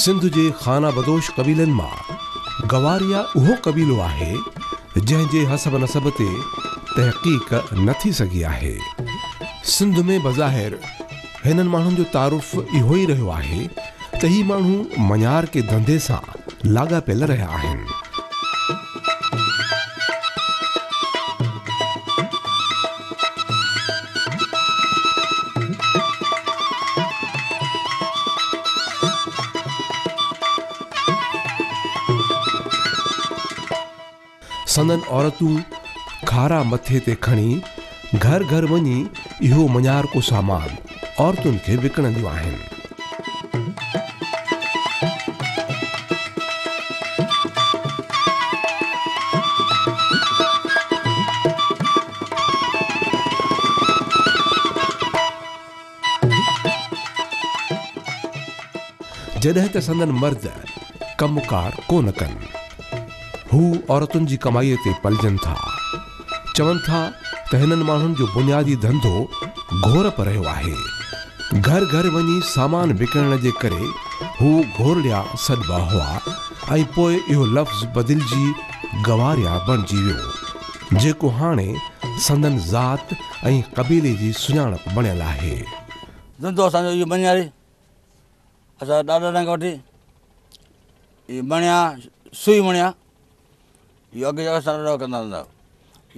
سنڌ جي خانه بدوش قبيلن مان گواريا اهو قبيلو آهي، جنهن جي حسب نسب تي تحقيق نه ٿي سگهي آهي. سنڌ ۾ بظاهر هنن ماڻهن جو تعارف اهو ئي رهيو آهي ته هي ماڻهو مڃارڪي ڌنڌي سان لاڳاپيل رهيا آهن. سندن عورتون کارا مٿي تي کڻي گهر گهر وڃي اهو مڃارڪو سامان عورتن کي وڪڻنديون آهن. جڏهن ته سندن مرد ڪم ڪار ڪونه ڪن. هو عورتن جي ڪمائيء تي پلجن ٿا. چون ٿا ته هنن ماڻهن جو بنيادي ڌنڌو گهورپ رهيو آهي. گهر گهر وڃي سامان وڪڻڻ جي ڪري هو گهورڙيا سڏبا هئا ۽ پوء اهو لفظ بدلجي گواريا بڻجي ويو، جيڪو هاڻي سندن ذات ۽ قبيلي جي سڃاڻپ بڻيل آهي. ڌنڌو اسان جو اهو مڃاري اسان ڏاڏا کان وٺي اهي مڻيا سوئي مڻيا اهو اڳي اسان ڏاڏا ڪندا هوندا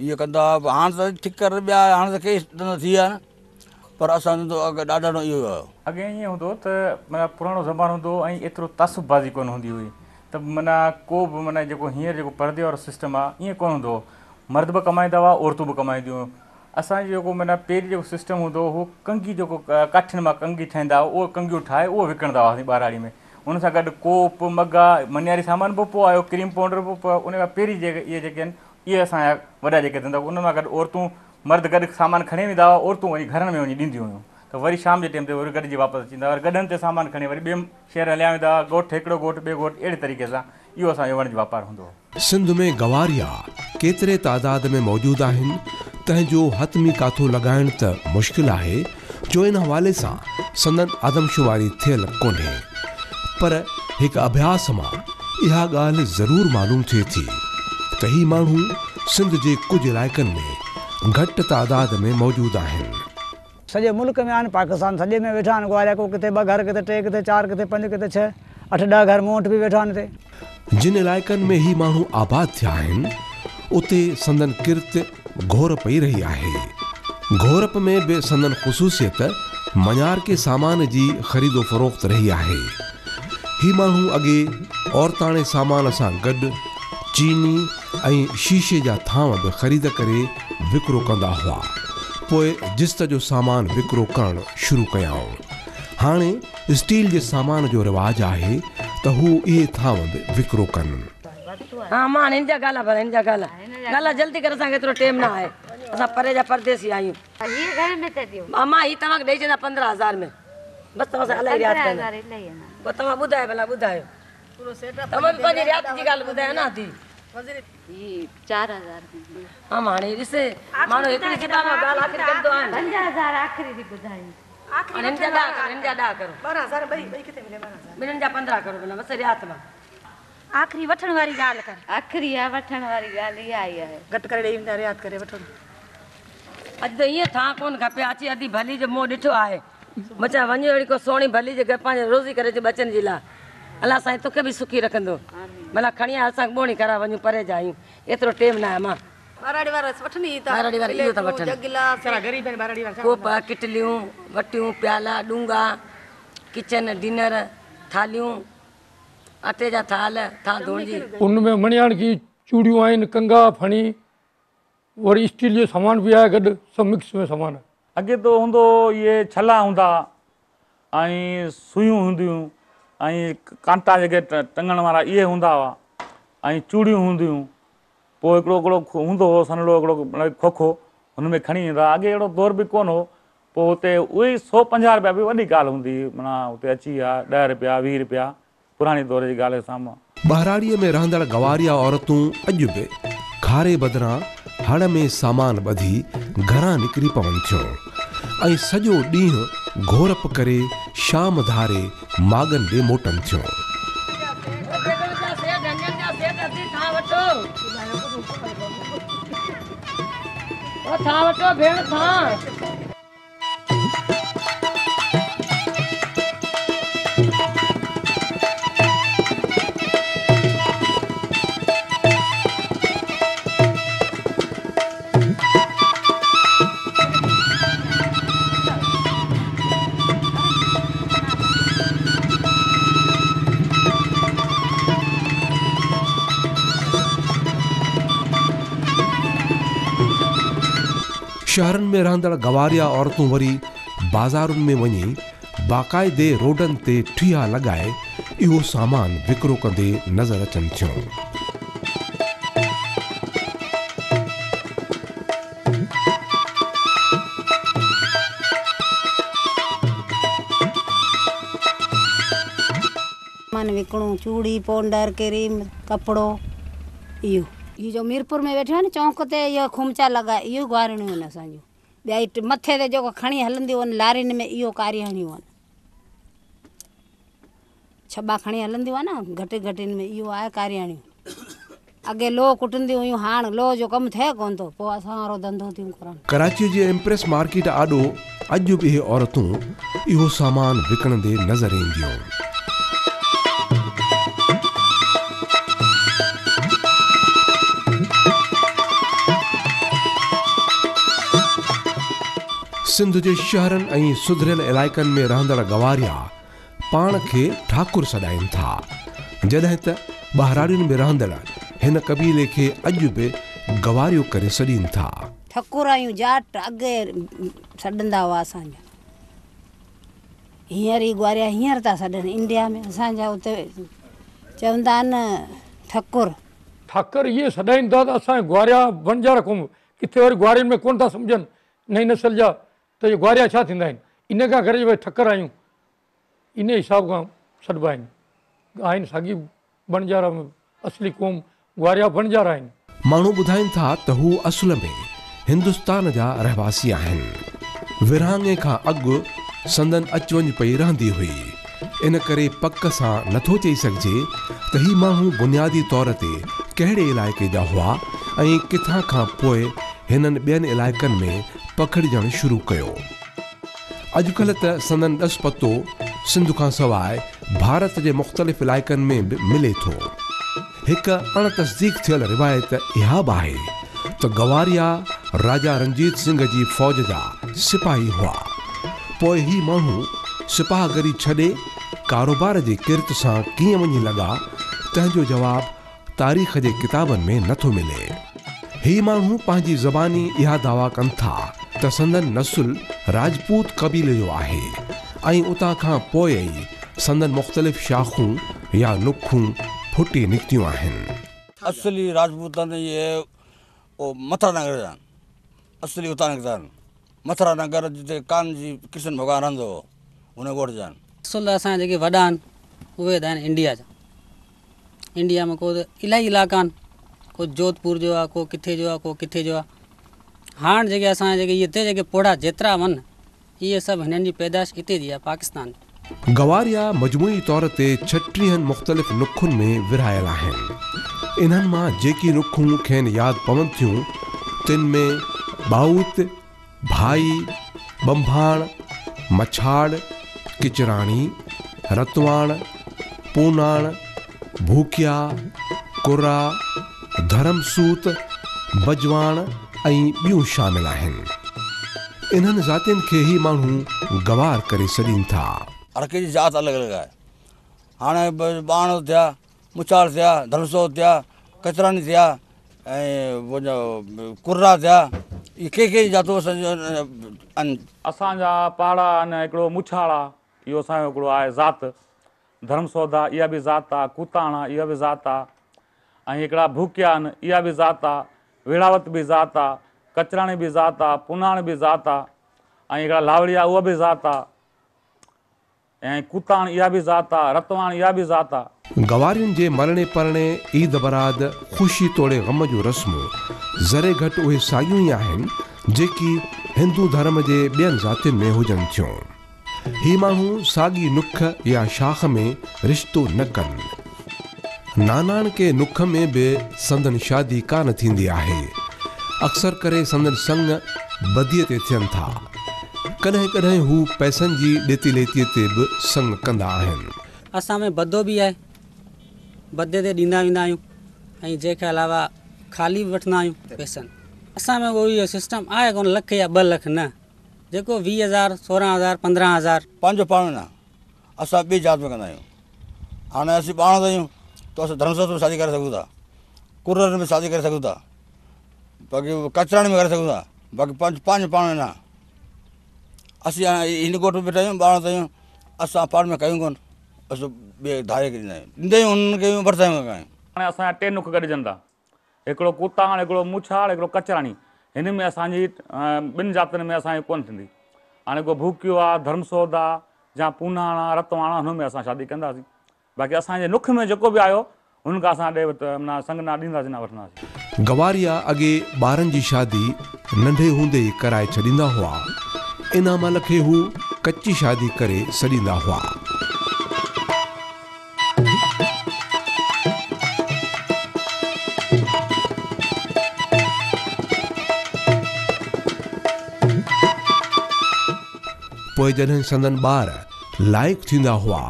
اهو ڪندا هئا هاڻ ته ٺڪر ٻيا هاڻ ته ڪئي ڌنڌا ٿي ويا آهن پر اسان جو ڌنڌو اڳي ڏاڏا جو اهو هيو. اڳي ائين هوندو هو ته معنيٰ پراڻو زمانو هوندو هو ۽ ايترو تعصب بازي ڪونه هوندي هئي ته معنيٰ ڪو به معنيٰ جيڪو هينئر جيڪو پردي وارو سسٽم آهي ائين ڪونه هوندو هو مرد به ڪمائيندا هئا عورتون به ڪمائينديون هيون اسان جو جيڪو معنيٰ پهرين جيڪو سسٽم هوندو هو اهو ڪنگي جيڪو ڪاٺين مان ڪنگي ٺاهيندا هئا اهو ڪنگيون ٺاهي اهو وڪڻندا هئاسين ٻهراڙي ۾ ان سان گڏ ڪوپ، مگا، منياري سامان به پوء آيو، ڪريم پائونڊر به پوء آيو، ان کان پهرين جيڪي اهي جيڪي آهن اهي اسان جا وڏا جيڪي ڌنڌا ان مان گڏ عورتون مرد گڏ سامان کڻي ويندا هئا عورتون وري گهرن ۾ وڃي ڏينديون هيون ته وري شام جي ٽيم تي وري گڏجي واپس اچي ويندا هئا وري گڏهن تي سامان کڻي وري ٻئي شهر هليا ويندا هئا ڳوٺ هڪڙو ڳوٺ ٻئي ڳوٺ اهڙي طريقي سان اهو اسان جو وڻج واپار هوندو هو. سنڌ ۾ گواريا ڪيتري تعداد ۾ موجود آهن، تنهن جو حتمي ڪاٿو لڳائڻ ته مشڪل آهي، جو ان حوالي سان سندن آدمشماري ٿيل ڪونهي. پر هڪ اڀياس مان اها ڳالهه ضرور معلوم ٿئي ٿي ته هي ماڻهو سنڌ جي ڪجهه علائقن ۾ گهٽ تعداد ۾ موجود آهن. سڄي ملڪ ۾ آهن، پاڪستان سڄي ۾ ويٺا آهن گواريا ڪو ڪٿي ٻه گهر ڪٿي ٽي ڪٿي چار ڪٿي پنج ڪٿي ڇهه اٺ ڏهه گهر مون وٽ به ويٺا آهن هتي. جن علائقن ۾ هي ماڻهو آباد ٿيا آهن، اتي سندن ڪرت گهورپ ئي رهي آهي. گهورپ ۾ به سندن خصوصيت مڃارڪي سامان جي خريد و فروخت رهي آهي. هي ماڻهو اڳي عورتاڻي سامان سان گڏ چيني ۽ شيشي جا ٿانو به خريد ڪري وڪرو ڪندا هئا. پوء جست جو سامان وڪرو ڪرڻ شروع ڪيائون. هاڻي اسٽيل جي سامان جو رواج آهي ته هو اهي ٿانو به وڪرو ڪن. ها امان هن جا گالا ڀر هن جا گالا گالا جلدي ڪر اسان کي ايترو ٽيم نه آهي اسان پري جا پرديسي آهيون. هي گهڻي ۾ ٿا ڏيو. امان هي توهان کي ڏئي ڇڏيان 15 هزار ۾ بس توهان سان الاهي رعايت 15 هزار الاهي آهن. پوء توهان ٻڌايو ڀلا ٻڌايو توهان به پنهنجي رعايت جي ڳالهه ٻڌايو نه ادي. هي 4000 ۾ ڏيو. امان هاڻي ڏس ماڻهو هڪڙي زبان مان ڳالهه آخري ڪندو آهي نه. 5000 آخري ٿي ٻڌايون. هاڻي هن جا ڏهه ڪرو هن جا ڏهه ڪرو. 12 هزار ٻئي ٻئي ڪٿي مليا 12 هزار. ٻنهن جا 15 ڪرو ڀلا بس رعايت مان. آخري وٺڻ واري ڳالهه ڪر. آخري آ وٺڻ واري ڳالهه اها ئي آهي. گهٽ ڪري ڏئي ويندا رعايت ڪري وٺو. اڄ ته ائين ٿان ڪونه کپي اچي ادي ڀلي جو منهن ڏٺو آهي. مچان وڃي اهڙي ڪو سهڻي ڀلي جي گهر پنهنجي روزي ڪري اچون ٻچن جي لاء. الله سائين توکي به سکي رکندو. ڀلا کڻي آ اسان کي ٻوڻي ڪرا وڃون پري جا آهيون ايترو ٽيم ناهي امان. ٻهراڙي وارا وٺن ئي ٿا. ٻهراڙي وارا اهو ٿا وٺن. جڳ گلاس. سرا غريب آهن ٻهراڙي وارا ڇا ڪوپ، ڪٽليون، وٽيون، پيالا، ڏونگا، ڪچن، ڊنر، ٿالهيون. اٽي جا ٿال، ٿان ڌوئڻ جي. ان ۾ مڻياڻڪي چوڙيون آهن، ڪنگا، ڦڻي، وري اسٽيل جو سامان به آهي گڏ، سڀ مڪس ۾ سامان آهي. اڳي ته هوندو هو اهي ڇلا هوندا ها ۽ سوئيون هونديون ۽ ڪانٽا جيڪي ٽنگڻ وارا اهي هوندا هئا ۽ چوڙيون هونديون پوء هڪڙو هڪڙو هوندو هو سنهڙو هڪڙو کوکو هن ۾ کڻي ايندا هئا اڳي اهڙو دور به ڪونه هو پوء اتي اهي سو پنجاهه رپيا به وڏي ڳالهه هوندي هئي معنيٰ اتي اچي ويا ڏهه رپيا ويهه رپيا پراڻي دور جي ڳالهه سان. ٻهراڙيء ۾ رهندڙ گواريا عورتون اڄ به کاري بدران هڙ ۾ سامان ٻڌي گهران نڪري پون ٿيون ۽ سڄو ڏينهن گهورپ ڪري شام ڌاري ماڳن ڏي موٽن ٿيون. ٿان وٺو ڀيڻ ٿان. शहरनि में रहंदड़ गवारिया औरतूं वरी बाज़ारुनि में वञी बाक़ाइदे रोडनि ते ठीहा लॻाए इहो सामान विकिरो कंदे नज़र अचनि थियूं। सामान विकिणो, चूड़ी, पाउडर, क्रीम, कपिड़ो इहो। इहो जो मीरपुर में वेठियूं आहिनि चौक ते, इहो खुमचा लॻा, इहो गुआरिणियूं आहिनि असांजूं। ॿिया मथे ते जेको खणी हलंदियूं आहिनि लारियुनि में, इहो कारियाणियूं आहिनि। छॿा खणी हलंदियूं आहिनि न घटि घटिनि में, इहो आहे कारियाणियूं। अॻे लोहो कुटंदियूं हुयूं, हाणे लोहो जो कमु थिए कोन थो, पोइ असां वारो धंधो थियूं करनि। कराचीअ जे एम्प्रेस मार्केट आॾो अॼु बि इहे औरतूं इहो सामान विकिणंदे नज़र ईंदियूं। सिंध जे शहरनि ऐं सुधरियल इलाइक़नि में रहंदड़ गवारिया पाण खे ठाकुर सॾाइनि था, जॾहिं त ॿाहिराड़ियुनि में रहंदड़ हिन क़बीले खे अॼु बि गवारियो करे सॾीनि था। ठकुर आहियूं जाट अॻे सॾंदा हुआ असांजा, हींअर ई गुआरिया हींअर था सॾनि। इंडिया में असांजा उते चवंदा आहिनि ठकुर। ठाकुर इहे सॾाइनि था त असां गुआरिया बणजारा क़ौम, किथे वरी गुआरियुनि में कोन था सम्झनि नई नस्ल जा, त इहे गुआरिया छा थींदा आहिनि, इन खां करे भई ठकर आहियूं, इन हिसाब खां सॾिबा आहिनि। आहिनि साॻी बणजारा, असली क़ौम गुआरिया बणजारा आहिनि। माण्हू ॿुधाइनि था त हू असुल में हिंदुस्तान जा रहवासी आहिनि। विरहाङे खां अॻु संदन अचु वञ पई रहंदी हुई, इन करे पक सां नथो चई सघिजे त ही माण्हू बुनियादी तौर ते कहिड़े इलाइक़े जा हुआ ऐं किथां खां पोइ हिननि ॿियनि इलाइक़नि में पखिड़जणु शुरू कयो। अॼुकल्ह त संदन ॾस पतो सिंध खां सवाइ भारत जे मुख़्तलिफ़ इलाइक़नि में बि मिले थो। हिकु अण तस्दीक थियल रिवायत इहा बि आहे त गवारिया राजा रणजीत सिंह जी फ़ौज जा सिपाही हुआ, पोइ ही माण्हू सिपाहगरी छॾे कारोबार जे किरत सां कीअं वञी लॻा, तंहिंजो जवाबु तारीख़ जे किताबनि में नथो मिले। ही माण्हू पंहिंजी ज़बानी इहा दावा कनि था त संदन नस्ल राजपूत क़बीले जो आहे ऐं उतां खां पोइ ई संदन मुख़्तलिफ़ शाखूं या नुखूं फुटी निकितियूं आहिनि। असली राजपूत आहिनि इहे मथुरा नगर जा आहिनि, असली उतां निकिता आहिनि। मथुरा नगर जिते कान जी कृष्ण भॻवानु रहंदो हो, हुन ॻोठ जा आहिनि। असुल असांजा जेके वॾा आहिनि उहे त आहिनि इंडिया जा। इंडिया में को त इलाही इलाइक़ा आहिनि, को जोधपुर जो आहे, को किथे जो आहे, को किथे जो आहे। हाणे जेके असांजा जेके हिते जेके पोड़ा जेतिरा वञनि, इहे सभु हिननि जी पैदाइश हिते जी आहे, पाकिस्तान। गवारिया मजमूई तौर ते 36 मुख़्तलिफ़ नुखुनि में विरायल आहिनि। इन्हनि मां जेकी नुखूं खेनि यादि पवनि थियूं तिन में बाऊत, भाई, बंभाण, मछाड़, किचराणी, रतवाण, पूनाण, भूकिया, कुरा, धर्मसूत, बजवाण ऐं ॿियूं शामिल आहिनि। इन्हनि ज़ातियुनि खे ई माण्हू गवार करे सॾीनि था। हर कंहिंजी ज़ात अलॻि अलॻि आहे। हाणे ॿाण थिया, मुछाड़ थिया, धर्मसो थिया, कचरानी थिया ऐं कुर्रा थिया, इहे कंहिं कंहिं जातियूं असांजो आहिनि। असांजा पाड़ा आहिनि, हिकिड़ो मुछाड़ आहे, इहो असांजो हिकिड़ो आहे ज़ात, धर्मसौदा इहा बि ज़ात आहे, कुताण आहे इहा बि ज़ात आहे, ऐं हिकिड़ा भूकिया आहिनि इहा बि ज़ात आहे, वेड़ावत बि ज़ात आहे, कचराणी बि ज़ात आहे, पुनाण बि ज़ात आहे, ऐं हिकिड़ा लावड़ी आहे उहा बि ज़ात आहे, ऐं कुताण इहा बि ज़ात आहे, रतवाण इहा बि ज़ात आहे। गवारियुनि जे मरणे परणे, ईद बराद, ख़ुशी तोड़े ग़म जूं रस्मूं ज़रे घटि उहे साॻियूं ई आहिनि जेकी हिंदू धर्म जे ॿियनि ज़ातियुनि में हुजनि थियूं। ही माण्हू साॻी नुख या शाख में रिश्तो न कनि। नानाण के नुख में बि संदन शादी कान थींदी आहे। अक्सर करे संदन संग बदीअ ते थियनि था। कॾहिं कॾहिं हू पैसनि जी ॾेती लेतीअ ते बि संग कंदा आहिनि। असां में बदो बि आहे, बदे ते ॾींदा वेंदा आहियूं ऐं जंहिंखां अलावा ख़ाली बि वठंदा आहियूं पैसनि। असां में उहो इहो सिस्टम आहे कोन लख या 2 लख न, जेको 20,000 16,000 15,000 पंहिंजो पाण न असां ॿी जात में कंदा आहियूं। हाणे असीं पाण आहियूं त असां धर्मसर में शादी करे सघूं था, कुरर में शादी करे सघूं था, बाक़ी कचराणी में करे सघूं था, बाक़ी पंहिंजो पाण न। असीं हाणे हिन ॻोठ में वेठा आहियूं, ॿार आहियूं, असां पाण में कयूं कोन, असां ॿिए धारे खे ॾींदा आहियूं, ॾींदा आहियूं हुननि खे वठंदा आहियूं। हाणे असांजा 3 नुख गॾिजनि था, हिकिड़ो कुताण, हिकिड़ो मुछाड़, हिकिड़ो कचराणी। हिन में असांजी ॿिनि जातियुनि में असांजी कोन थींदी। हाणे को भूकियो आहे, धर्मसोद आहे, या पूनाण आहे, रतवाण आहे, हुन में असां शादी कंदासीं। बाक़ी असांजे नुख में जेको बि आयो हुन खां असां ॾे माना संग न ॾींदासीं न वठंदासीं। गवारिया अॻे ॿारनि जी शादी नंढे हूंदे ई कराए छॾींदा हुआ। इन अमल खे हू कच्ची शादी करे सॾींदा हुआ। पोइ जॾहिं संदन ॿार लाइक़ थींदा हुआ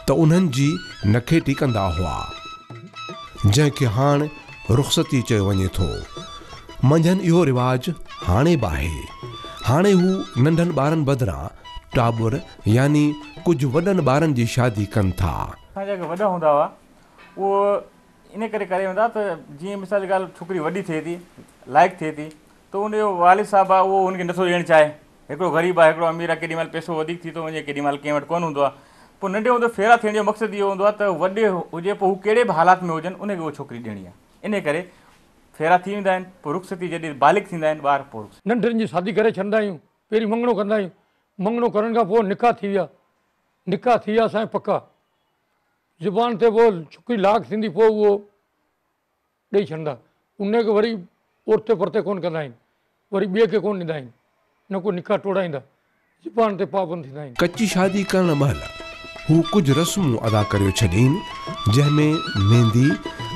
त उन्हनि जी नखेटी कंदा हुआ, जंहिंखे हाणे रुख़सती चयो वञे थो। मंझनि इहो रिवाज हाणे बि आहे। हाणे हू नंढनि ॿारनि बदिरां टाबुर यानी कुझु वॾनि ॿारनि जी शादी कनि था। असांजा जेके वॾा हूंदा हुआ उहो इन करे करे वेंदा त जीअं मिसाल जी ॻाल्हि छोकिरी वॾी थिए थी, लाइक़ थिए थी, त उनजो वालिद साहिबु आहे उहो हुनखे नथो ॾियणु चाहे। हिकिड़ो ग़रीब आहे, हिकिड़ो अमीर आहे, केॾी महिल पैसो वधीक थी थो वञे, केॾी महिल कंहिं वटि कोन हूंदो आहे। पोइ नंढे हूंदे फेरा थियण जो मक़सदु इहो हूंदो आहे त वॾे हुजे, पोइ हू कहिड़े बि हालात में हुजनि, उनखे उहा छोकिरी ॾियणी आहे। इन करे फेरा थी वेंदा आहिनि, पोइ रुख़सती जॾहिं बालिग थींदा आहिनि ॿार, पोइ नंढनि जी शादी करे छॾींदा आहियूं। पहिरीं मङणो कंदा आहियूं, मङणो करण खां पोइ निकाह थी विया, निकाह थी विया असांजा पका ज़ुबान ते, पोइ छोकिरी लाइक़ थींदी पोइ उहो ॾेई छॾींदा। उनखे वरी ओरते परते कोन कंदा आहिनि, वरी ॿिए खे कोन ॾींदा आहिनि, न को निकाह टोड़ाईंदा, ज़ुबान ते पाबंद थींदा आहिनि। कच्ची शादी करण महिल हू कुझु रस्मूं अदा करियो छॾीनि, जंहिंमें मेहंदी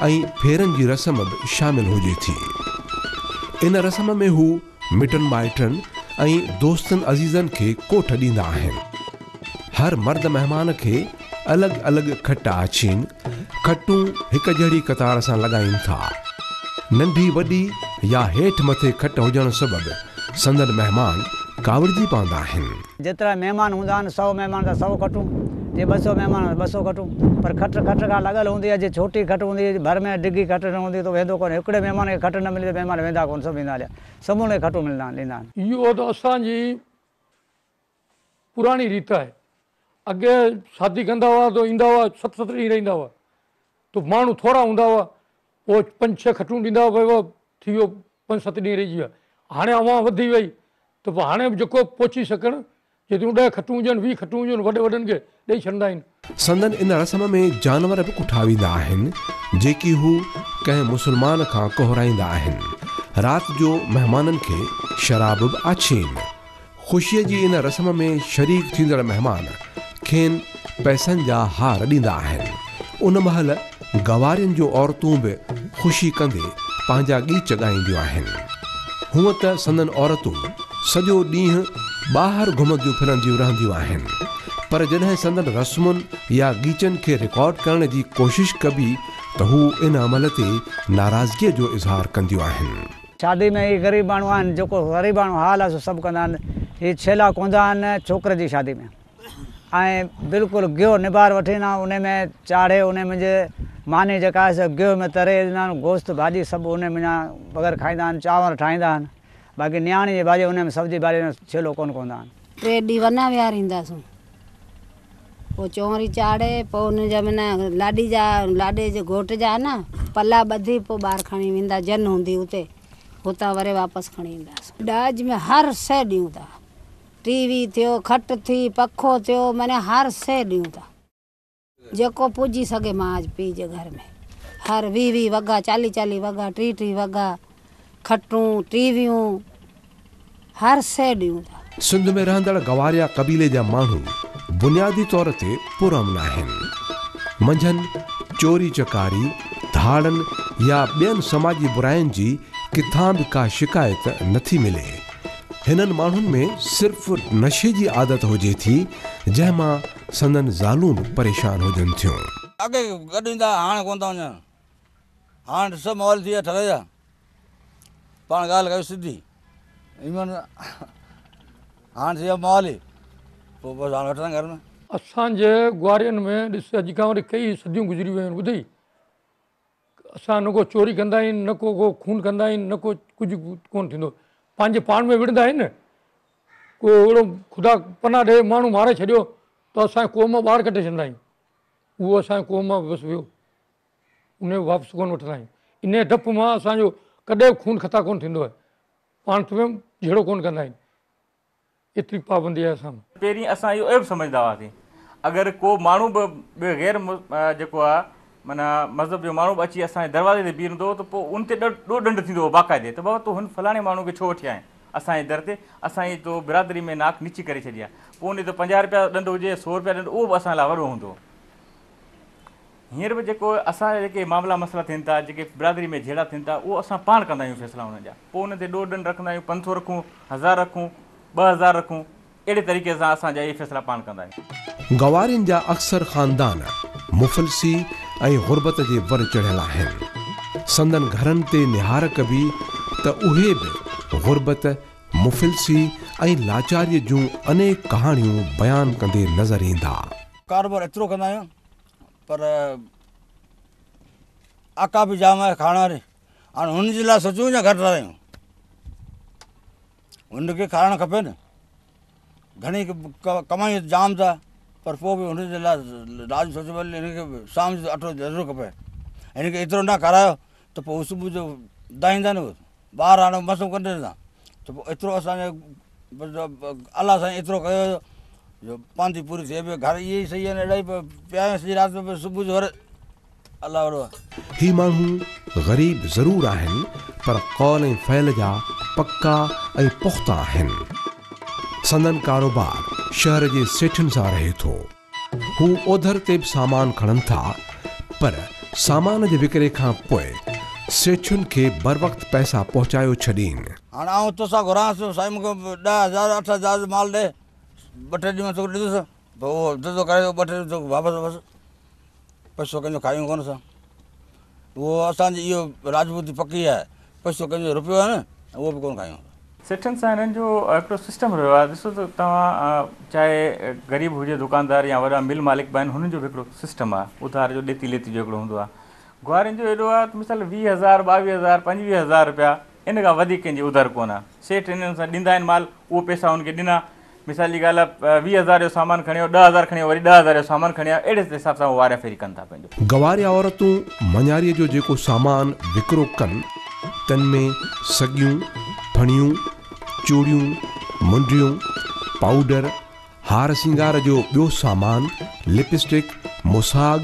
ऐं फेरनि जी रस्म बि शामिल हुजे थी। इन रस्म में हू मिटनि माइटनि ऐं दोस्तनि अज़ीज़नि खे कोठ ॾींदा आहिनि। हर मर्द महिमान खे अलॻि अलॻि खट आछीनि, खटूं हिक जहिड़ी कतार सां लॻाइनि था। नंढी वॾी या हेठि मथे खट हुजण सबबु संदन महिमान काविड़जी पवंदा आहिनि। जेतिरा महिमान हूंदा आहिनि, 100 महिमान त 100 खटूं, जे 200 महिमान 200 खटूं, पर खट खट खां लॻल हूंदी आहे। जे छोटी खट हूंदी आहे, भर में डिघी खट न हूंदी त वेंदो कोन। हिकिड़े महिमान खे खट न मिली त महिमान वेंदा कोन, सभु वेंदा हलिया, सभिनी खे खटूं मिलंदा ॾींदा आहिनि। इहो त असांजी पुराणी रीत आहे। अॻे शादी कंदा हुआ त ईंदा हुआ, 7-7 ॾींहं रहींदा हुआ, त माण्हू थोरा हूंदा हुआ, पोइ 5-6 खटूं ॾींदा हुआ, भई थी वियो, 5-7 ॾींहं रहिजी विया। हाणे अवां वधी वई त पोइ हाणे बि जेको पहुची सघनि, जेतिरियूं 10 खटूं हुजनि, 20 खटूं हुजनि, वॾे वॾनि खे ॾेई छॾींदा आहिनि। संदन इन रस्म में जानवर बि कुठा वेंदा आहिनि, जेकी हू कंहिं मुस्लमान खां कोहराईंदा आहिनि। राति जो महिमाननि खे शराब बि आछीनि। ख़ुशीअ जी इन रस्म में शरीक थींदड़ महिमान खेनि पैसनि जा हार ॾींदा आहिनि। उन महिल गवारियुनि जूं औरतूं बि ख़ुशी कंदे पंहिंजा ॻीच ॻाईंदियूं आहिनि। हूअं त संदन औरतूं सॼो ॾींहुं ॿाहिरि घुमंदियूं फिरंदियूं रहंदियूं आहिनि, पर जॾहिं संदन रस्मुनि या ॻीचनि खे रिकॉर्ड करण जी कोशिशि कबी त हू इन अमल ते नाराज़गीअ जो इज़हार कंदियूं आहिनि। शादी में ही ग़रीब माण्हू आहिनि, जेको ग़रीब माण्हू हाल आहे सो सभु कंदा आहिनि। हीअ छेला कोंदा आहिनि छोकिरे जी शादी में, ऐं बिल्कुलु गिहो निबार वठी ईंदा आहिनि, उन में चाढ़े उन में मानी जेका आहे सो गिहो में तरे ईंदा आहिनि, गोश्त भाॼी सभु उन में बग़ैर खाईंदा आहिनि, चांवर ठाहींदा आहिनि। बाक़ी नियाणी जी भाॼी उन में सब्ज़ी भाॼी में छेलो कोन कोंदा आहिनि। 3 ॾींहं वना विहारींदासूं, पोइ चोंरी चाढ़े, पोइ हुनजा माना लाॾी जा लाॾे जे घोट जा न पला ॿधी पोइ ॿाहिरि खणी वेंदा, जन हूंदी उते, हुतां वरी वापसि खणी ईंदासीं। ॾाज में हर शइ ॾियूं था, टीवी थियो, खट थी, पखो थियो, माना हर शइ ॾियूं था, जेको पुॼी सघे माउ पीउ जे घर में। हर 20-20 वॻा, 40-40 वॻा, 30-30 वॻा, खटूं, टीवियूं, हर शइ ॾियूं था। सिंध में रहंदड़ गवारिया क़बीले जा माण्हू बुनियादी तौर ते पुरअमन आहिनि। मंझनि चोरी चकारी, धाड़नि या ॿियनि समाजी बुराइनि जी ڪٿان به ڪا شڪايت نٿي ملي. هنن ماڻهن ۾ صرف نشي جي عادت هجي ٿي، جنهن مان سندن زالون به پريشان هجن ٿيون. اڳي گڏ ايندا هاڻ ڪونه ٿا وڃن. هاڻ ڏسو ماحول ٿي ويو ٺري جا. پاڻ ڳالهه ڪيو سڌي ايمان سان. هاڻ ٿي ويو ماحول ئي پوء بس هاڻ وٺندا گهر ۾. اسان جي گوارين ۾ ڏس اڄ کان وٺي ڪيئي صديون گذري ويون آهن ٻڌئي. اسان نه ڪو چوري ڪندا آهيون نه ڪو ڪو خون ڪندا آهيون نه ڪو ڪجهه ڪونه ٿيندو. پنهنجي پاڻ ۾ وڙهندا آهن نه ڪو اهڙو خدا پناهه ڏي ماڻهو ماري ڇڏيو ته اسان جي قوم مان ٻاهر ڪڍي ڇڏندا آهيون. اهو اسان جي قوم مان بس ويو ان کي واپس ڪونه وٺندا آهيون. ان ڊپ مان اسان جو ڪڏهن به خون خطا ڪونه ٿيندو آهي. پاڻ ۾ جهيڙو ڪونه ڪندا آهيون. ايتري پابندي آهي اسان ۾. پهرين اسان اهو عيب سمجهندا هئاسين اگر ڪو ماڻهو به ٻيو غير جيڪو آهي معنيٰ مذهب جو ماڻهو به اچي اسان جي دروازي تي بيهندو هو ته پوء ان تي ڏو ڏنڊ ٿيندو هو باقاعدي ته بابا تون هن فلاڻي ماڻهو کي ڇو وٺي آئين اسان جي در تي اسان جي تو برادري ۾ ناڪ نچي ڪري ڇڏي آهي پوء ان تي 50 رپيا ڏنڊ هجي 100 رپيا ڏنڊ اهو به اسان لاء وڏو هوندو هو. هينئر به جيڪو اسان جا جيڪي معاملا مسئلا ٿين ٿا، جيڪي برادري ۾ جهيڙا ٿين ٿا، اهو اسان پاڻ ڪندا آهيون فيصلا انهن جا. پوء انهن تي ڏوهه ڏنڊ رکندا آهيون، 500 رکون، 1000 رکون، 2000 رکون، اهڙي طريقي سان اسان جا اهي فيصلا پاڻ ڪندا آهيون. گوارين جا اڪثر خاندان مفلسي ۽ غربت جي ور چڙهيل آهن. سندن گهرن تي نهار ڪبي ته اهي به غربت، مفلسي ۽ لاچاريء جون انيڪ ڪهاڻيون بيان ڪندي نظر ايندا. ڪاروبار ايترو ڪندا آهيون پر آڪا به جام آهي کائڻ واري هاڻي هن جي لاء سوچون يا گهٽ رهيون هن کي کارائڻ کپي نه گهڻي ڪمائي جام ٿا پر پوء به هن جي لاء راڄ سوچو ڀلي هن کي شام جو اٽو ضرور کپي هن کي ايترو نه کارايو ته پوء صبح جو دائيندا نه ٻار هاڻي مسو ڪڍن ٿا ته پوء ايترو اسانجي الله سائين ايترو ڪيو جو پانڌي پوري ٿئي پيو گهر اهي ئي صحيح آهن اهڙا ئي پيا آهيون سڄي رات پيو صبح جو وري الله وڏو آهي. هي ماڻهو غريب ضرور آهن پر قول ۽ فعل جا پڪا ۽ پختا آهن. سندن ڪاروبار شهر جي سيٺين سان رهي ٿو. هو اوڌر تي به سامان کڻن ٿا پر سامان جي وڪري کان پوء سيٺين کي بروقت پئسا پهچايو ڇڏين. هاڻ آئون توسان گهرانس سائين مون کي 10,000 8,000 جو مال ڏي ٻه ٽي ڏينهن مان توکي ڏيندس پوء اهو ڌنڌو ڪري ٻه ٽي ڏينهن توکي واپس بس پئسو ڪنهن جو کايون ڪونه اسان اهو اسان جي اهو راجپوتي پڪي آهي پئسو ڪنهن جو رپيو آهي نه اهو به ڪونه کايون. سيٺن سان هنن جو هڪڙو سسٽم رهيو آهي ڏسو ته توهان چاهي غريب هجي دڪاندار يا وڏا مل مالڪ به آهن هنن جو به هڪڙو سسٽم آهي اڌار جو ڏيتي ليتي جو هڪڙو هوندو آهي گوارين جو ايڏو آهي ته مثال 20,000 22,000 25,000 رپيا ان کان وڌيڪ ڪنهن جي اڌار ڪونه آهي سيٺ انهن سان ڏيندا آهن مال اهو پئسا هن کي ڏنا مثال جي ڳالهه آهي 20,000 جو سامان کڻي آيو 10,000 کڻي آيو وري 10,000 جو سامان کڻي آيو اهڙي حساب سان هو واريا ڦيري ڪن ٿا پنهنجو. گواريا عورتون مڃاريء جو جيڪو سامان وڪرو ڪن، تن ۾ سڳيون، ڦڻيون، چوڙيون، منڊيون، پائوڊر، هار سينگار جو ٻيو سامان، لپ اسٽڪ، مساڳ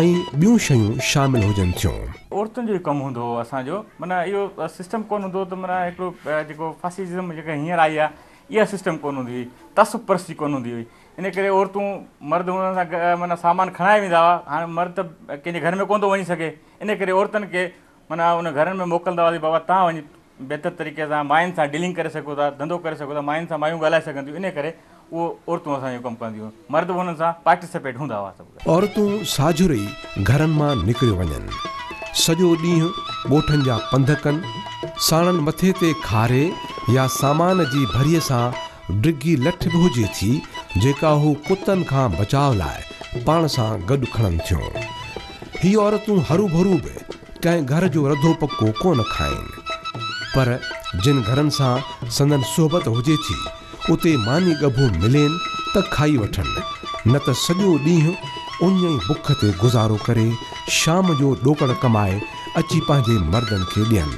۽ ٻيون شيون شامل هجن ٿيون. عورتن جو ئي ڪم هوندو هو اسان جو معنيٰ اهو سسٽم ڪونه هوندو هو ته معنيٰ هڪڙو جيڪو فاسيزم جيڪا هينئر آئي آهي اها سسٽم ڪونه هوندي هئي، تعصب پرستي ڪونه هوندي هئي، ان ڪري عورتون مرد هنن سان معنيٰ سامان کڻائي ويندا هئا، هاڻي مرد ته ڪنهن جي گهر ۾ ڪونه ٿو وڃي سگهي، ان ڪري عورتن کي معنيٰ ان گهرن ۾ موڪلندا هئاسين بابا توهان وڃي بهتر طريقي سان ماين سان ڊيلنگ ڪري سگهو ٿا، ڌنڌو ڪري سگهو ٿا، ماين سان مايون ڳالهائي سگهن ٿيون، ان ڪري اهو عورتون اسان جو ڪم ڪنديون هيون، مرد به انهن سان پارٽيسپيٽ هوندا هئا سڀ. عورتون ساجهر ئي گهرن مان نڪريو وڃن. سڄو ڏينهن ڳوٺن جا پنڌ ڪن، ساڻن مٿي تي کاري يا سامان جي ڀريء سان ڊگهي لٺ به هجي ٿي، جيڪا هو ڪتن کان بچاء لاء پاڻ سان گڏ کڻن ٿيون. هي عورتون هروڀرو به ڪنهن گهر جو رڌو پڪو ڪونه کائين. پر جن گهرن سان سندن صحبت هجي ٿي، اتي ماني ڳڀو ملين ته کائي وٺن، نه ته سڄو ڏينهن اڃ ۽ بک تي گذارو ڪري شام جو ڏوڪڙ ڪمائي اچي پنهنجي مردن کي ڏين.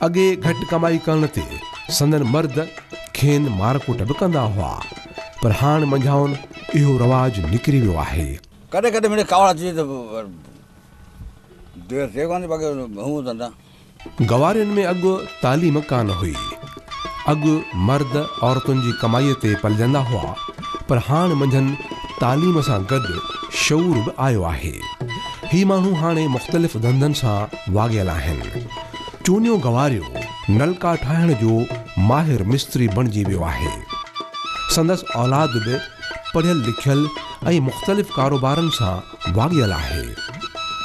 اڳي گهٽ ڪمائي ڪرڻ تي سندن مرد کين مارڪٽ به ڪندا هئا، پر هاڻ منجهائن اهو رواج نڪري ويو آهي. ڪڏهن ڪڏهن مڙئي ڪاوڙ اچي ته دير ٿئي ڪانه ٿي باقي هون ته نه. گوارين ۾ اڳ تعليم ڪانه هئي. اڳ مرد عورتن جي ڪمائيء تي پلجندا هئا، پر هاڻ منجهن تعليم سان گڏ شعور به آيو آهي. هي ماڻهو هاڻي مختلف ڌنڌن سان واڳيل آهن. चूनियो गवारियो नलका ठाहिण जो माहिर मिस्त्री बणिजी वियो आहे। संदसि औलाद बि पढ़ियल लिखियल ऐं मुख़्तलिफ़ कारोबारनि सां वाॻियल आहे।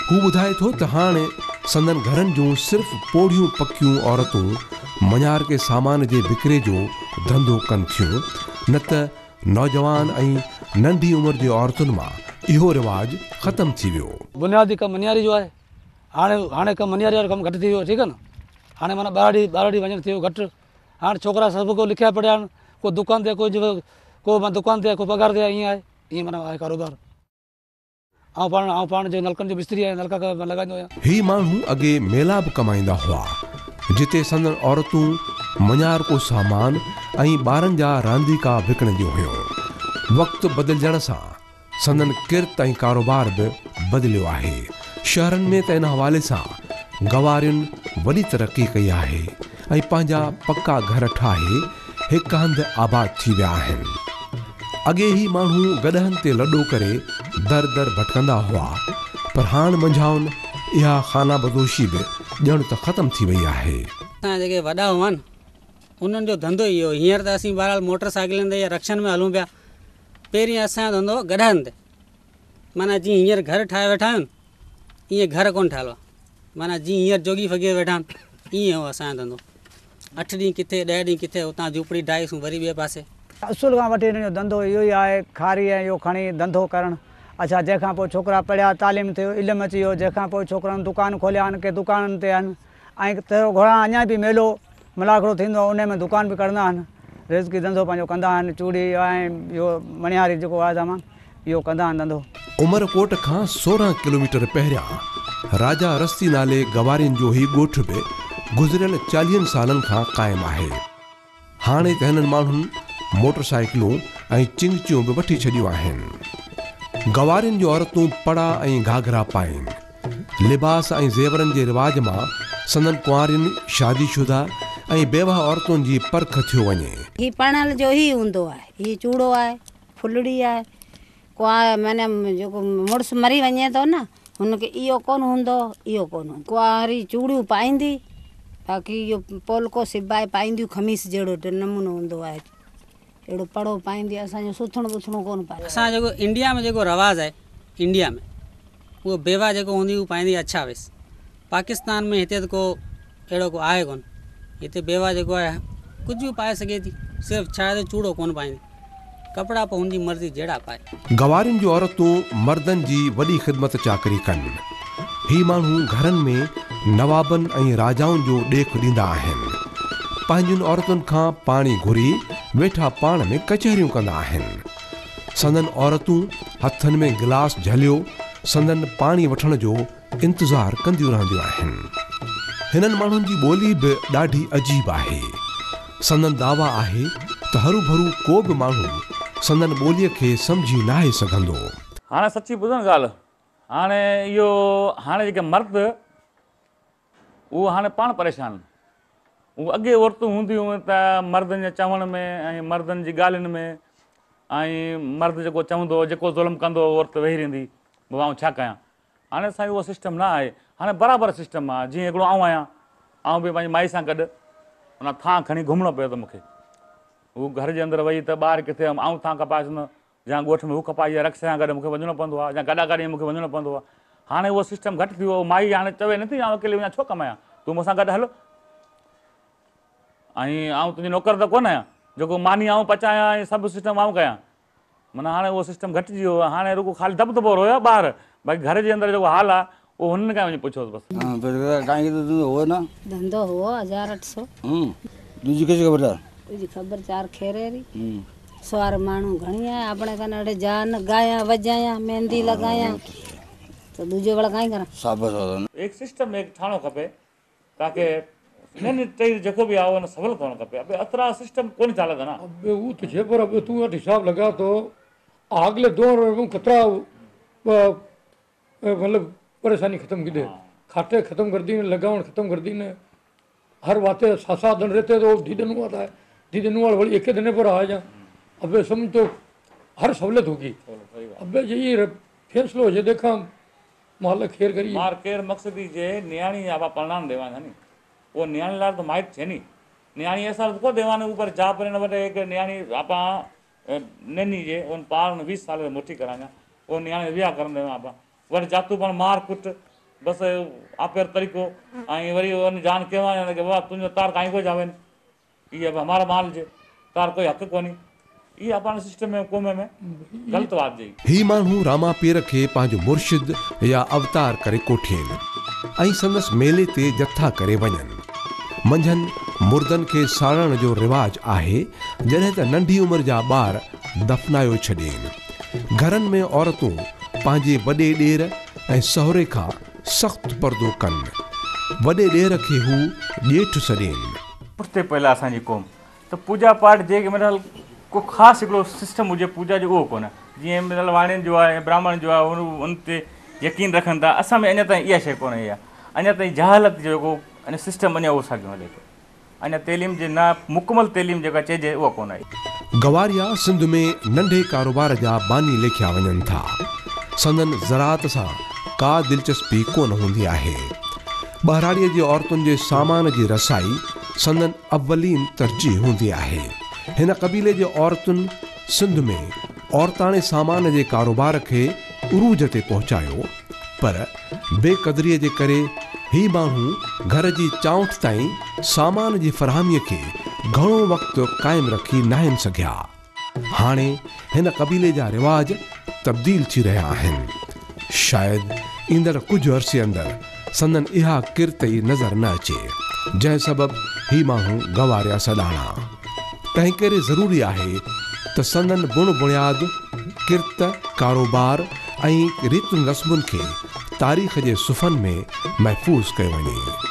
हू ॿुधाए थो त हाणे संदन घरनि जूं सिर्फ़ पोढ़ियूं पकियूं औरतूं मञार के सामान जे विकिरे जो धंधो कनि थियूं, न त नौजवान ऐं नंढी उमिरि जे औरतुनि मां इहो रिवाज ख़तमु थी वियो। बुनियादी कमु मनियारी जो आहे। हाणे हाणे कमु मनियारी वारो कमु घटि थी वियो, ठीकु आहे न। हाणे माना ॿारड़ी वञणु थी वियो घटि। हाणे छोकिरा सभु को लिखिया पढ़िया आहिनि, को दुकान ते, को माना दुकान ते, को पघार ते, ईअं आहे, ईअं माना आहे कारोबार। ऐं पाण जो नलकनि जो मिस्त्री आहियां, नलका लॻाईंदो आहियां। ही माण्हू अॻे मेला बि कमाईंदा हुआ, जिते संदन औरतूं मञार को सामान ऐं ॿारनि जा रांदीका विकिणंदियूं हुयूं। वक़्तु बदिलजण सां संदन किरत ऐं कारोबार बि बदिलियो आहे। शहरनि में त इन हवाले सां गवारियुनि वॾी तरक़ी कई आहे ऐं पंहिंजा पक्का घर ठाहे हिकु हंधि आबाद थी विया आहिनि। अॻे ही माण्हू गॾहनि ते लॾो करे दर दर भटकंदा हुआ, पर हाणे मंझाउनि इहा खाना बदोशी बि ॼण त ख़तमु थी वई आहे। असां जेके वॾा हुआ आहिनि उन्हनि जो धंधो इहो। हींअर त असीं बहरहाल मोटरसाइकिलनि ते या रक्षनि में हलूं पिया। पहिरीं असांजो धंधो गॾहनि ते, माना जीअं हींअर घर ठाहे वेठा आहियूं ईअं घर कोन ठाहियलु आहे, माना जीअं हींअर जोगी फ़क़ीर वेठा आहिनि ईअं हो असांजो धंधो। 8 ॾींहं किथे, 10 ॾींहं किथे, उतां झूपड़ी ढाहीसूं वरी ॿिए पासे। असुल खां वठी हिन जो धंधो इहो ई आहे, खारी ऐं इहो खणी धंधो करणु। अच्छा, जंहिंखां पोइ छोकिरा पढ़िया, तालीम थियो, इल्मु अची वियो, जंहिंखां पोइ छोकिरनि दुकान खोलिया आहिनि, के दुकाननि ते आहिनि। ऐं थोरो घणा अञा बि मेलो मलाखड़ो थींदो आहे, उन में दुकान बि कढंदा आहिनि, रिज़्की धंधो पंहिंजो कंदा आहिनि। चूड़ी ऐं इहो मणियारी जेको आहे सामान, इहो कंदा आहिनि धंधो। उमरकोट खां 16 किलोमीटर पहिरियां राजा रस्ती नाले गवारियुनि जो ही ॻोठ बि गुज़िरियल 40 सालनि खां क़ाइमु आहे। हाणे त हिननि माण्हुनि मोटरसाइकिलूं ऐं चिंगचियूं बि वठी छॾियूं आहिनि। गवारियुनि जूं औरतूं पड़ा ऐं घाघरा पाइनि। लिबास ऐं ज़ेवरनि जे रिवाज मां संदन कुंवारियुनि, शादीशुदा ऐं बेवाह औरतुनि जी परख थियो वञे। ही परणल जो ही हूंदो आहे, ही चूड़ो आहे, फुलड़ी आहे। कुंवार माना जेको मुड़ुसु मरी वञे थो न, हुनखे इहो कोन हूंदो, इहो कोन हूंदो। कुंवारी चूड़ियूं पाईंदी, बाक़ी इहो पोलको सिबाए पाईंदियूं, ख़मीस जहिड़ो नमूनो हूंदो आहे, अहिड़ो पड़ो पाईंदी। असांजो सुथणु वुथणु कोन पाए। असां जेको इंडिया में जेको रवाज आहे, इंडिया में उहो बेवा जेको हूंदी उहो पाईंदी अच्छा वेस। पाकिस्तान में हिते त को अहिड़ो को आहे कोन, हिते बेवा जेको आहे कुझु बि पाए सघे थी, सिर्फ़ु छा आहे त चूड़ो कोन पाईंदी, कपिड़ा पोइ हुनजी मर्ज़ी जहिड़ा पाए। गवारियुनि जूं औरतूं मर्दनि जी वॾी ख़िदमत चाकरी कनि। ही माण्हू घरनि में नवाबनि ऐं राजाउनि जो ॾेख ॾींदा आहिनि। पंहिंजनि औरतुनि खां पाणी घुरी वेठा पाण में कचहरियूं कंदा आहिनि। संदन औरतूं हथनि में गिलास झलियो संदन पाणी वठण जो इंतज़ार कंदियूं रहंदियूं आहिनि। हिननि माण्हुनि जी ॿोली बि ॾाढी अजीब आहे। संदन दावा आहे त हरू भरू को बि माण्हू संदन ॿोलीअ खे सम्झी नाहे सघंदो। हाणे सची ॿुधो न ॻाल्हि, हाणे इहो हाणे जेके मर्द उहो हाणे पाण परेशान। उहो अॻे औरतूं हूंदियूं हुयूं त मर्दनि जे चवण में ऐं मर्दनि जी ॻाल्हियुनि में, ऐं मर्द जेको चवंदो हो, जेको ज़ुल्म कंदो हो, औरत वेही रहंदी, बाबा आउं छा कयां। हाणे साईं उहो सिस्टम न आहे, हाणे बराबरि सिस्टम आहे। जीअं हिकिड़ो आउं आहियां, आउं बि पंहिंजी माई सां गॾु उन थां खणी घुमणो पियो त मूंखे, हू घर जे अंदरि वई त ॿाहिरि किथे आउं थां खपाए छॾींदो, या ॻोठ में हू खपाए या रक्स सां गॾु मूंखे वञिणो पवंदो आहे, या गॾा गाॾी मूंखे वञिणो पवंदो आहे। हाणे उहो सिस्टम घटि थी वियो। माई हाणे चवे नथी आउं अकेली वञा छो कमायां, तूं मूंसां गॾु हल, ऐं आउं तुंहिंजी नौकर त कोन आहियां जेको मानी आउं पचायां ऐं सभु सिस्टम आउं कयां। माना हाणे उहो सिस्टम घटिजी वियो आहे। हाणे रुॻो ख़ाली दबदबो रहियो आहे ॿाहिरि, बाक़ी घर जे अंदरि जेको हाल आहे उहो हुननि खां वञी पुछोसि बसि। धंधो हो न, धंधो हो 1800। दूजी कंहिंजी ख़बर आहे? दूजी ख़बर 4 खेरे री। सवार माण्हू घणी आहे अपने कने, अड़े जान गाया वजाया मेहंदी लगाया, तो दूजे वाला काई करा। शाबाश। एक सिस्टम एक ठाहिणो खपे ताकि न टई जेको बि आहे उहो सवल करणो खपे। अबे अतरा सिस्टम कोन चालंदा न। अबे उहो त छे, पर अबे तूं वटि हिसाब लॻा तो आगले दौर में कतरा मतलब परेशानी ख़त्म की दे, खाते ख़त्म कर दी ने, लगावण ख़त्म कर दी ने, हर बातें सात सात दिन रहते तो धी दिन आता है, धी दिन वाले बड़ी एक दिन पर आ जा। अबे समझ तो हर सहूलत होगी। अबे यही फैसलो हो देखा माल खेर करी मार केर मक़सदी जे नियाणी आबा परणान देवा नी वो नियाणी लार तो माइट छे नी नियाणी ऐसा को देवाने ऊपर जा पर न वटे एक नियाणी आपा नैनी जे उन पार उन 20 साल मोटी करांगा वो नियाणी वियाह करन देवा आपा वर जातू पण मार कुट बस आपेर तरीको ऐं वरी उन जान केवा के बाबा तुंहिंजो तार काई को जावे ये अब हमारा माल जे तार कोई हक कोनी ये अपन सिस्टम में कोमे में गलत बात जी। ही माण्हू रामा पीर खे पंहिंजो मुर्शिद या अवतार करे कोठियनि ऐं संदसि मेले ते जथा करे वञनि। मंझनि मुर्दनि खे साड़ण जो रिवाज आहे, जॾहिं त नंढी उमिरि जा ॿार दफ़नायो छॾनि। घरनि में औरतूं पंहिंजे वॾे ॾेर ऐं सहुरे खां सख़्तु पर्दो कनि। वॾे ॾेर खे हू ॼेठ सॾनि। पुठिते पयल आहे असांजी क़ौम त पूॼा पाठ जे महिल को ख़ासि हिकिड़ो सिस्टम हुजे पूॼा जो उहो कोन्हे। जीअं महिल वाणियुनि जो आहे, ब्राह्मण जो आहे, उन ते यकीन रखनि था। असां में अञा ताईं इहा शइ कोन्हे इहा, अञा ताईं जहालत जो जेको अञा सिस्टम अञा उहो साॻियो हले थो। अञा तइलीम जे न मुकमल तइलीम जेका चइजे उहा कोन आहे। गवारिया सिंध में नंढे कारोबार जा बानी लेखिया वञनि था। संदन ज़राअत सां का दिलचस्पी कोन हूंदी आहे। ॿहिराड़ीअ जे औरतुनि जे सामान जी रसाई संदन अवलीन तरजीह हूंदी आहे। हिन क़बीले जे औरतुनि सिंध में औरताणे सामान जे कारोबार खे उरूज ते पहुचायो, पर बेकदरीअ जे करे ही माण्हू घर जी चांउठ ताईं सामान जी फराहमीअ खे घणो वक़्तु क़ाइमु रखी नाहिनि सघिया। हाणे हिन क़बीले जा रिवाज तब्दील थी रहिया आहिनि। शायदि ईंदड़ कुझु अरसे अंदरि संदन इहा किरत ई नज़र न अचे, जंहिं सबबु ही माण्हू गवारिया सॾाणा। तंहिं करे ज़रूरी आहे त संदन बुण बुनियाद किरत, कारोबार ऐं रीतुनि रस्मुनि खे तारीख़ जे सुफ़नि में महफ़ूज़ कयो वञे।